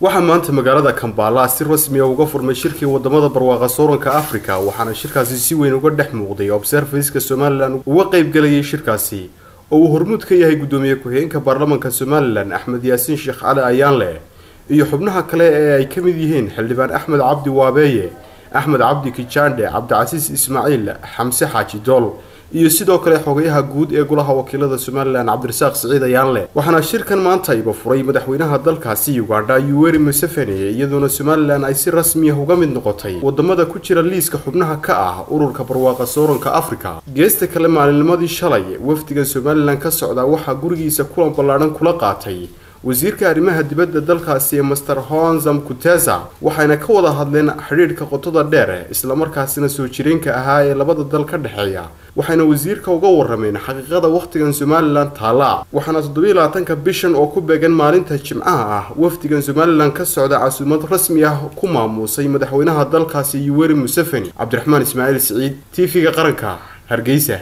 Waxaa maanta magaalada Kampala si rasmi ah uga furmay shirkii wadamada barwaaqa sooranka Afrika, waxaana shirkaasi si weyn uga dhex muuqday observers-ka Somaliland uga qayb galayay shirkaasi oo uu hormuud ka yahay gudoomiye ku-xigeenka baarlamaanka Somaliland Axmed Yaasiin Sheekh Cali Ayaanle iyo xubnaha kale ee ay ka mid yihiin xildhibaan Axmed Cabdi Waabeeye, Axmed Cabdi Kijaandhe, Cabdicasiis Ismaaciil, Xamse Xaaji Dool iyo sidoo kale xogayaha guud ee golaha wakiilada Somaliland Cabdirasaaq Siciid Ayaanle. Waxaana shirkan maanta iba furay madaxweynaha dalkaasi Uganda Yoweri Museveni, iyadoona Somaliland ay si rasmi ah uga mid noqotay wadamada ku jira liiska xubnaha ka ah ururka barwaaqa sooranka Afrika. Geesta kale, maalinnimadii shalay wafdigan Somaliland ka socda waxaa gurigiisa kulan ballaadhan kula qaatay wasiirka arrimaha dibadda dalkaasi ee Master Honzam Kutesa, waxayna ka wada hadleen xidhiidhka qotada dheer islamarkaasina soo jireenka ahaa ee labada dal ka dhexeeya, waxayna wasiirka uga warameen xaqiiqada wakhtigan Somaliland taala. Waxaana 27-ka bishan oo ku beegan maalinta Jimcaha ah wafdigan Somaliland ka socda casuumad rasmi ah ku maamuusay madaxweynaha dalkaasi Yoweri Museveni. Cabdiraxmaan Ismaaciil Siciid, TV-ga Qaranka, Hargeysa.